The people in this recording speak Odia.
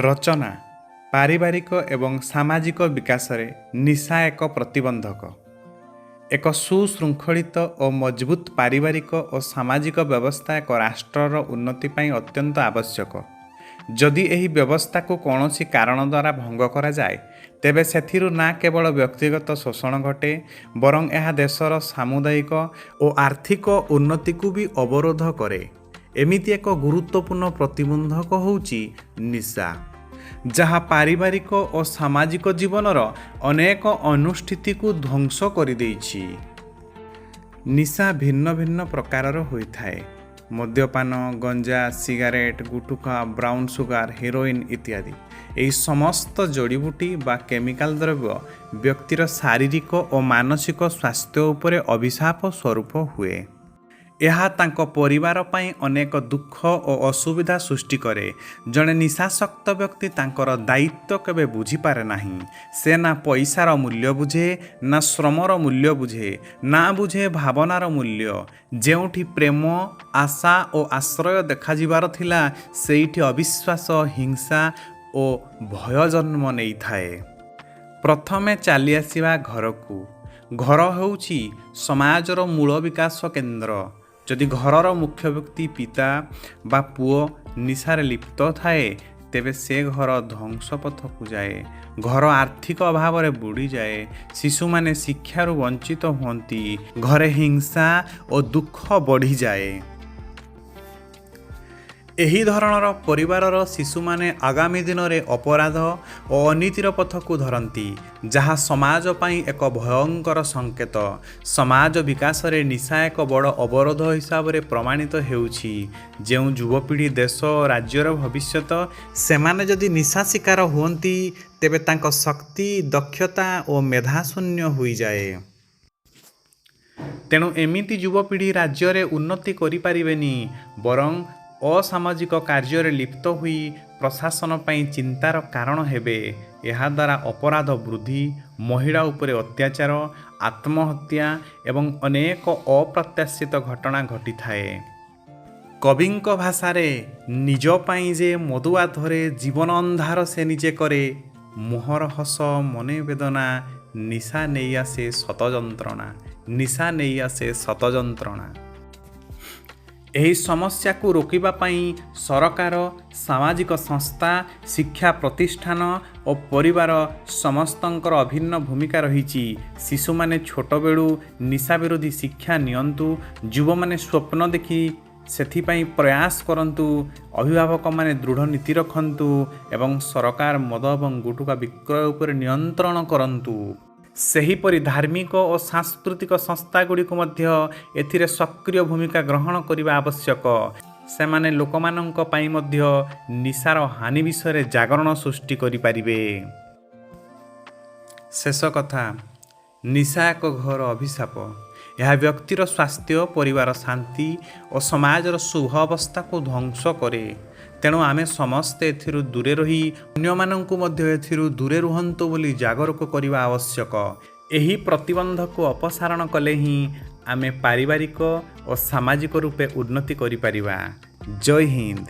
ରଚନା ପାରିବାରିକ ଏବଂ ସାମାଜିକ ବିକାଶରେ ନିଶା ଏକ ପ୍ରତିବନ୍ଧକ। ଏକ ସୁଶୃଙ୍ଖଳିତ ଓ ମଜବୁତ ପାରିବାରିକ ଓ ସାମାଜିକ ବ୍ୟବସ୍ଥା ଏକ ରାଷ୍ଟ୍ରର ଉନ୍ନତି ପାଇଁ ଅତ୍ୟନ୍ତ ଆବଶ୍ୟକ। ଯଦି ଏହି ବ୍ୟବସ୍ଥାକୁ କୌଣସି କାରଣ ଦ୍ୱାରା ଭଙ୍ଗ କରାଯାଏ, ତେବେ ସେଥିରୁ ନା କେବଳ ବ୍ୟକ୍ତିଗତ ଶୋଷଣ ଘଟେ, ବରଂ ଏହା ଦେଶର ସାମୁଦାୟିକ ଓ ଆର୍ଥିକ ଉନ୍ନତିକୁ ବି ଅବରୋଧ କରେ। ଏମିତି ଏକ ଗୁରୁତ୍ୱପୂର୍ଣ୍ଣ ପ୍ରତିବନ୍ଧକ ହେଉଛି ନିଶା, ଯାହା ପାରିବାରିକ ଓ ସାମାଜିକ ଜୀବନର ଅନେକ ଅନୁଷ୍ଠିତିକୁ ଧ୍ୱଂସ କରିଦେଇଛି। ନିଶା ଭିନ୍ନ ଭିନ୍ନ ପ୍ରକାରର ହୋଇଥାଏ। ମଦ୍ୟପାନ, ଗଞ୍ଜା, ସିଗାରେଟ୍, ଗୁଟୁଖା, ବ୍ରାଉନ୍ ସୁଗାର, ହେରୋଇନ୍ ଇତ୍ୟାଦି। ଏହି ସମସ୍ତ ଜଡ଼ିବୁଟି ବା କେମିକାଲ ଦ୍ରବ୍ୟ ବ୍ୟକ୍ତିର ଶାରୀରିକ ଓ ମାନସିକ ସ୍ୱାସ୍ଥ୍ୟ ଉପରେ ଅଭିଶାପ ସ୍ୱରୂପ ହୁଏ। ଏହା ତାଙ୍କ ପରିବାର ପାଇଁ ଅନେକ ଦୁଃଖ ଓ ଅସୁବିଧା ସୃଷ୍ଟି କରେ। ଜଣେ ନିଶାସକ୍ତ ବ୍ୟକ୍ତି ତାଙ୍କର ଦାୟିତ୍ୱ କେବେ ବୁଝିପାରେ ନାହିଁ। ସେ ନା ପଇସାର ମୂଲ୍ୟ ବୁଝେ, ନା ଶ୍ରମର ମୂଲ୍ୟ ବୁଝେ, ନା ବୁଝେ ଭାବନାର ମୂଲ୍ୟ। ଯେଉଁଠି ପ୍ରେମ, ଆଶା ଓ ଆଶ୍ରୟ ଦେଖାଯିବାର ଥିଲା, ସେଇଠି ଅବିଶ୍ୱାସ, ହିଂସା ଓ ଭୟ ଜନ୍ମ ନେଇଥାଏ। ପ୍ରଥମେ ଚାଲି ଆସିବା ଘରକୁ। ଘର ହେଉଛି ସମାଜର ମୂଳ ବିକାଶ କେନ୍ଦ୍ର। ଯଦି ଘରର ମୁଖ୍ୟ ବ୍ୟକ୍ତି ପିତା ବା ପୁଅ ନିଶାରେ ଲିପ୍ତ ଥାଏ, ତେବେ ସେ ଘର ଧ୍ୱଂସ ପଥକୁ ଯାଏ। ଘର ଆର୍ଥିକ ଅଭାବରେ ବୁଡ଼ିଯାଏ। ଶିଶୁମାନେ ଶିକ୍ଷାରୁ ବଞ୍ଚିତ ହୁଅନ୍ତି। ଘରେ ହିଂସା ଓ ଦୁଃଖ ବଢ଼ିଯାଏ। ଏହି ଧରଣର ପରିବାରର ଶିଶୁମାନେ ଆଗାମୀ ଦିନରେ ଅପରାଧ ଓ ଅନୀତିର ପଥକୁ ଧରନ୍ତି, ଯାହା ସମାଜ ପାଇଁ ଏକ ଭୟଙ୍କର ସଂକେତ। ସମାଜ ବିକାଶରେ ନିଶା ଏକ ବଡ଼ ଅବରୋଧ ହିସାବରେ ପ୍ରମାଣିତ ହେଉଛି। ଯେଉଁ ଯୁବପିଢ଼ି ଦେଶ ଓ ରାଜ୍ୟର ଭବିଷ୍ୟତ, ସେମାନେ ଯଦି ନିଶା ଶିକାର ହୁଅନ୍ତି, ତେବେ ତାଙ୍କ ଶକ୍ତି, ଦକ୍ଷତା ଓ ମେଧା ଶୂନ୍ୟ ହୋଇଯାଏ। ତେଣୁ ଏମିତି ଯୁବପିଢ଼ି ରାଜ୍ୟରେ ଉନ୍ନତି କରିପାରିବେନି, ବରଂ ଅସାମାଜିକ କାର୍ଯ୍ୟରେ ଲିପ୍ତ ହୋଇ ପ୍ରଶାସନ ପାଇଁ ଚିନ୍ତାର କାରଣ ହେବେ। ଏହାଦ୍ୱାରା ଅପରାଧ ବୃଦ୍ଧି, ମହିଳା ଉପରେ ଅତ୍ୟାଚାର, ଆତ୍ମହତ୍ୟା ଏବଂ ଅନେକ ଅପ୍ରତ୍ୟାଶିତ ଘଟଣା ଘଟିଥାଏ। କବିଙ୍କ ଭାଷାରେ, ନିଜ ପାଇଁ ଯେ ମଦୁଆ ଧରେ, ଜୀବନ ଅନ୍ଧାର ସେ ନିଜେ କରେ। ମୁହଁର ହସ ମନେ ବେଦନା, ନିଶା ନେଇ ଆସେ ଶତ ଯନ୍ତ୍ରଣା, ନିଶା ନେଇ ଆସେ ଶତ ଯନ୍ତ୍ରଣା। ଏହି ସମସ୍ୟାକୁ ରୋକିବା ପାଇଁ ସରକାର, ସାମାଜିକ ସଂସ୍ଥା, ଶିକ୍ଷା ପ୍ରତିଷ୍ଠାନ ଓ ପରିବାର ସମସ୍ତଙ୍କର ଅଭିନ୍ନ ଭୂମିକା ରହିଛି। ଶିଶୁମାନେ ଛୋଟବେଳୁ ନିଶା ବିରୋଧୀ ଶିକ୍ଷା ନିଅନ୍ତୁ। ଯୁବମାନେ ସ୍ୱପ୍ନ ଦେଖି ସେଥିପାଇଁ ପ୍ରୟାସ କରନ୍ତୁ। ଅଭିଭାବକମାନେ ଦୃଢ଼ ନୀତି ରଖନ୍ତୁ ଏବଂ ସରକାର ମଦ ଏବଂ ଗୁଟୁକା ବିକ୍ରୟ ଉପରେ ନିୟନ୍ତ୍ରଣ କରନ୍ତୁ। ସେହିପରି ଧାର୍ମିକ ଓ ସାଂସ୍କୃତିକ ସଂସ୍ଥାଗୁଡ଼ିକୁ ମଧ୍ୟ ଏଥିରେ ସକ୍ରିୟ ଭୂମିକା ଗ୍ରହଣ କରିବା ଆବଶ୍ୟକ। ସେମାନେ ଲୋକମାନଙ୍କ ପାଇଁ ମଧ୍ୟ ନିଶାର ହାନି ବିଷୟରେ ଜାଗରଣ ସୃଷ୍ଟି କରିପାରିବେ। ଶେଷ କଥା, ନିଶା ଏକ ଘୋର ଅଭିଶାପ। ଏହା ବ୍ୟକ୍ତିର ସ୍ୱାସ୍ଥ୍ୟ, ପରିବାର ଶାନ୍ତି ଓ ସମାଜର ଶୁଭ ଅବସ୍ଥାକୁ ଧ୍ୱଂସ କରେ। ତେଣୁ ଆମେ ସମସ୍ତେ ଏଥିରୁ ଦୂରେ ରହି ଅନ୍ୟମାନଙ୍କୁ ମଧ୍ୟ ଏଥିରୁ ଦୂରେ ରୁହନ୍ତୁ ବୋଲି ଜାଗରୂକ କରିବା ଆବଶ୍ୟକ। ଏହି ପ୍ରତିବନ୍ଧକୁ ଅପସାରଣ କଲେ ହିଁ ଆମେ ପାରିବାରିକ ଓ ସାମାଜିକ ରୂପେ ଉନ୍ନତି କରିପାରିବା। ଜୟ ହିନ୍ଦ।